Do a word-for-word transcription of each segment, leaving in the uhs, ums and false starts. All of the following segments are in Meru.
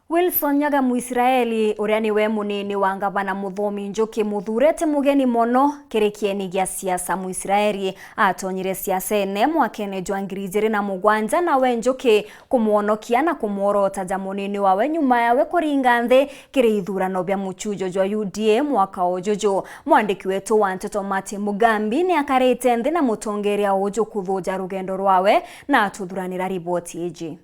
Wilson Nyaga Mwisraeli, uria niwe munini wa ngavana Muthomi Njuki, muthurete mugeni mono kiri kieni gia siasa. Mwisraeli atonyire siasene mwakene jwa ngiri ijiri na mugwanja, nawe Njuki kumwonokia na kumworota ja munini wawe nyuma yawe kuringa nthi kiri ithurano bia muchujo jwa U D A mwaka ujuju. Mwandiki wetu wa nteto Martin Mugambi ni akarite nthi na mutongeria uju kuthuja rugendo rwawe na atuthuranira riboti iji.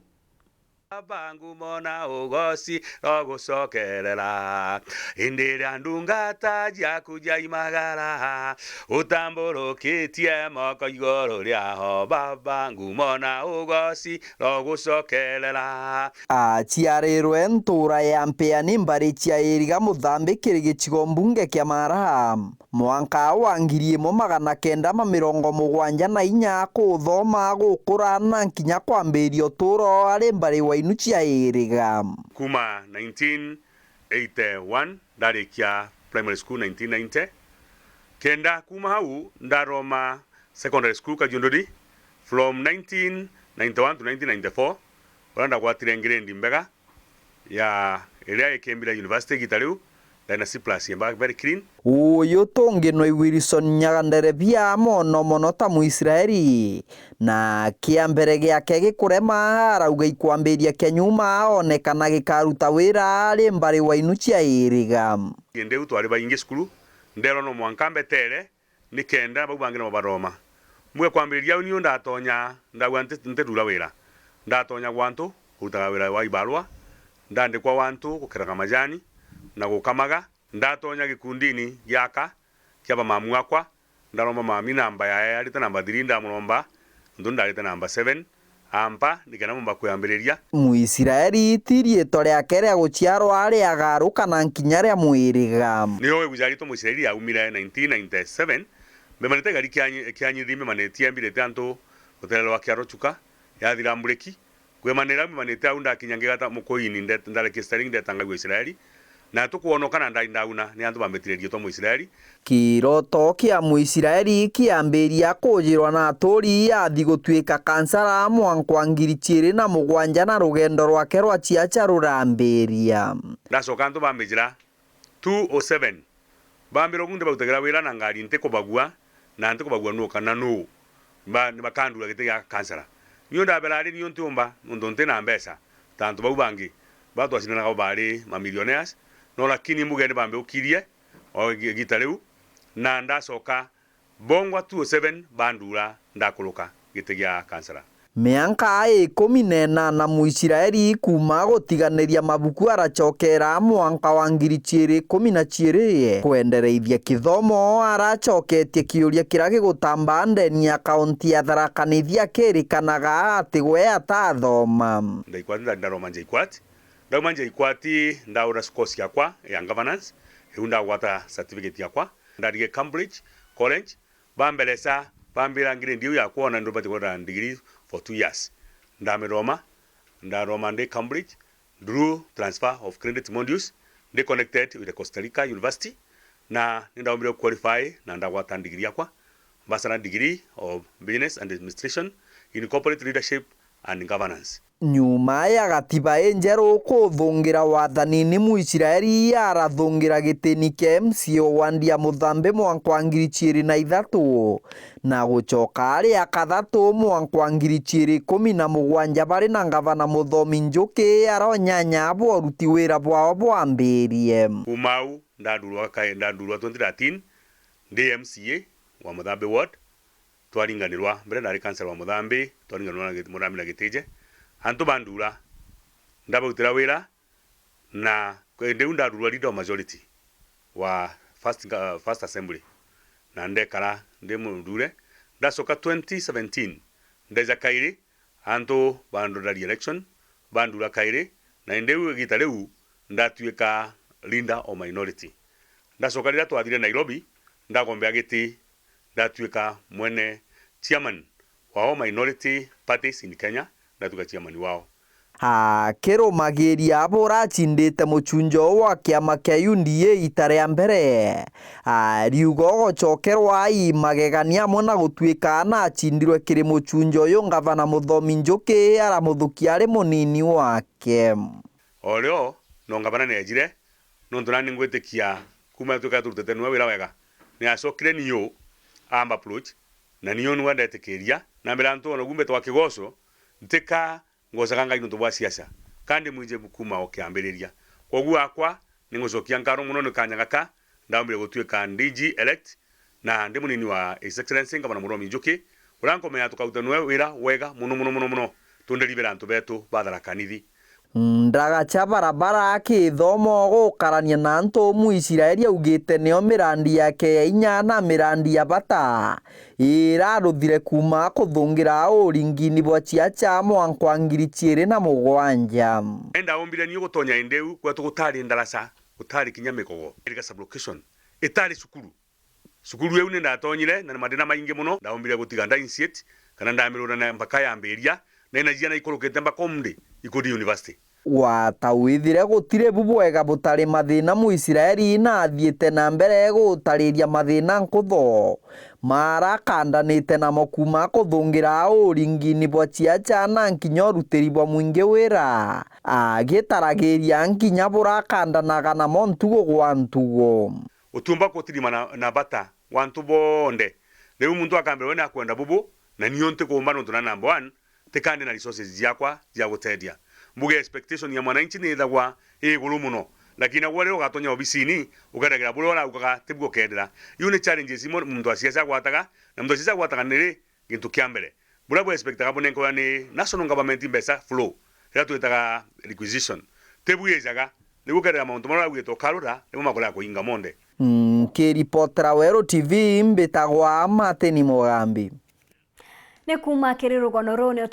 Baba, ngumo na ugoci rogucokerera, indi iria ndungata ciaku ciaimagara, utamburukitie moko iguru riao. Baba, ngumo na ugoci rogucokerera. Aciarirwe ntuura ya Mpeani, mbari cia Iriga Muthambi, kiri gicigo mbunge kia Mara. Mwanka wa ngiri imwe magana kenda ma mirongo mugwanja na inya, kuthoma, gukura na nkinya kwambiria utuuro ari mbari wa inu cia Iriga. Kuma nineteen eighty-one ndarikia primary school nineteen ninety. Kenda kuma hau ndaroma secondary school Kajiunduri from nineteen ninety-one to nineteen ninety-four, uria ndagwatire grade mbega ya iria ikembira university igita riu, ndari na C plus yemba very clean. Uyu tungi nwi Wilson Nyaga Nderebia, mono mono ta Mwisraeli, na kia mbere giake gikurema, arauga ikwambiria kia nyuma onekana gikaruta wira ari mbari wa inu cia Iriga. Indi u twari baingi cukuru, nderwa no mwanka mbetere nikenda bau bangi nabo baroma. Mbuge kwambiriria au niu ndatonya, ndagua nti-, ntirura wira. Ndatonya gwantu kurutaga wira wa ibarua, ndandikwa gwantu gukeraga majani na gukamaga. Ndatonya gikundini giaka kia bamamu akwa, ndaromba mami namba yae, arite namba three ndamuromba, nontu ndarite namba seven. Ampa, nikenda mumba kwiyambiriria. Mwisraeli ti riitwa riake ria guciarwa, ria garu kana nkinya ria mwiriga. Nio wigua jaritwa Mwisraeli yaumire nineteen ninety-seven, mbemanite gari kianyi-, kianyithi, mbemanite mbirite antu rutere rwa kiaro chuka, yathira mbureki, kwemanira mbemanite au ndakinya ngigata mukuini, nde-, ndarekia steering ndetangagua Israeli, na tukwonoka na ndai ndauna ni antu bambitire riitwa Mwisraeli. Kiroto kia Mwisraeli kiambiria kujirwa na aturi, athi gutuika kansara mwanka wa ngiri ciiri na mugwanja na rugendo rwake rwa ciaca rurambiria. Ndacoka antu bambijira two oh seven, bambira uguo ndibautagira wira na ngari ntikubagua, na ntikubagua nuu kana nuu. Ba-, ni bakandura giti gia kansara. Niu ndabera ari niu ntiumba, nontu nti na mbeca ta antu bau bangi, ba twacindanaga bo bari mamillionaires, no lakini mbuge ni bambiukirie, o igi-, igita riu, na ndacoka bongwa two oh seven bandura ndakuruka giti gia kansara. Mianka ikumi na inana Mwisraeli kuuma gutiganiria mabuku aracokera mwanka wa ngiri ciiri ikumi na ciiri. Kwendereithia kithomo, aracoketie kiuria kiria gigutamba ndeni ya kaunti ya Tharaka Nithi akirikanaga ati we atathoma. Ndaikwati nda-, ndaroma J KUAT. Ndauma J KUAT ndaura course yakwa ya governance, iu ndagwata certificate yakwa. Ndarige Cambridge College, bambereca, bambira grade iu yakwa ona ndubati kwona degree for two years. Ndamiroma, ndaroma ndi Cambridge, through transfer of credit modules, ndi connected with the Costa Rica University, na nindaumire qualify na ndagwata degree yakwa, bachelor degree of business and administration in corporate leadership and governance. Nyuma ya gatiba injeru kuthungira wathanini, Mwisraeli arathungira gitini kia M C A o wandi ya Muthambi mwanka wa ngiri ciiri na ithatu, na gucoka ari a kathatu mwanka wa ngiri ciiri ikumi na mugwanja bari na ngavana Muthomi Njuki, aronyanya bwa uruti wira bwao bwambirie. Kuma au ndandurwa kae-, ndandurwa twenty thirteen ndi M C A wa Muthambi Ward. Twaringanirwa, mbere ndari kansela wa Muthambi, twaringanirwa na Git-, Muthambi na Gitije. Antu bandura, ndabautira wira, na kwe-, ndiu ndarurwa leader of majority wa first, uh, first assembly, na ndekara ndi murure. Ndacoka twenty seventeen, ndeja kairi, antu bandonda re-election, bandura kairi, na indi riu igita riu ndatuika leader of minority. Ndacoka riria twathire Nairobi, ndagombea giti, ndatuika mwene chairman wa all minority parties in Kenya, ndatuika chairman wao. Akirumagiria buracindite mucunjo wa kiama kia U D A ita ria mbere, ariuga ugucokerwa i magegania amwe na gutuika nacindirwe kiri mucunjo uyu, ngavana Muthomi Njuki aramuthukia ari munini wake. O rio no ngavana neejire, nontu nani ngwitikia kuuma twika turutite niwe wira wega. Ni acokire niu aamba approach, na niu niwe ndetikiria, na mbira antu ona gumbite wa kigoco, ntika ngocaga Ngai nontu bwa siasa, ka ndi mwinji kuuma o kiambiriria. Kwogu akwa, ni ngucokia nkaro mono ni kanya gaka, ndaumbire gutwika D G elect, na ndi munini wa His Excellency Ngavana Murhomi Njuki, uria nkomenya tukauta niwe wira wega mono, mono, mono, mono, tunderibira antu betu ba Tharaka Nithi. Ndagacha barabara akithomo gukarania na antu Muisraeli augite nio mirandi yake ya inya na mirandi ya bata iraruthire kuuma kuthungira uringini bwa ciaca mwanka wa ngiri ciiri na mugwanja. Enda ombire niu gutonya indi u kwetu gutari ndaraca, gutari kinya mikogo. Iri ga sublocation, itari cukuru. Cukuru iu ni ndatonyire na ni mathina maingi mono, ndaombire gutiga ndainsiet kana ndamirura na mpaka yambiria, na ina ciana ikurukite mpaka umri ikuthi university. Gwata withire gutiri bu bwega butari mathina Muisraeli na athiite na mbere gutariria mathina nkutho mara akandanite namo kuuma kuthungira uringini bwa ciaca na nkinya urutiri bwa mwingi wira, agitaragiria nkinya burakandanaga namo ntugo gwa ntugo. Utiumba kutirima na, na bata wa antu bonthe. Riu muntu akambira we nakwenda bubu, na niu ntikuumba nontu na number one, tikandi na resources ciakwa cia guteethia. Mbuge expectation ya mwananchi ni ithagwa ii iguru mono, lakini nagwe riria ugatonya obisini, ukethagira buria uraugaga tibu ukendera. Iu ni challenges imwe muntu wa siasa agwataga, na muntu wa siasa agwataga ni ri, gintu kia mbere, buria bu expectaga bunenkerwa ni national government mbeca flow, riria twitaga requisition, tibu ijaga, nibu ukethira mauntu maria uraugite ukarura, nibu makorega kuinga monthe. Nkiripotera Weru T V, mbitagwa Martin Mugambi. Ni kuuma kiri rugono ruu ni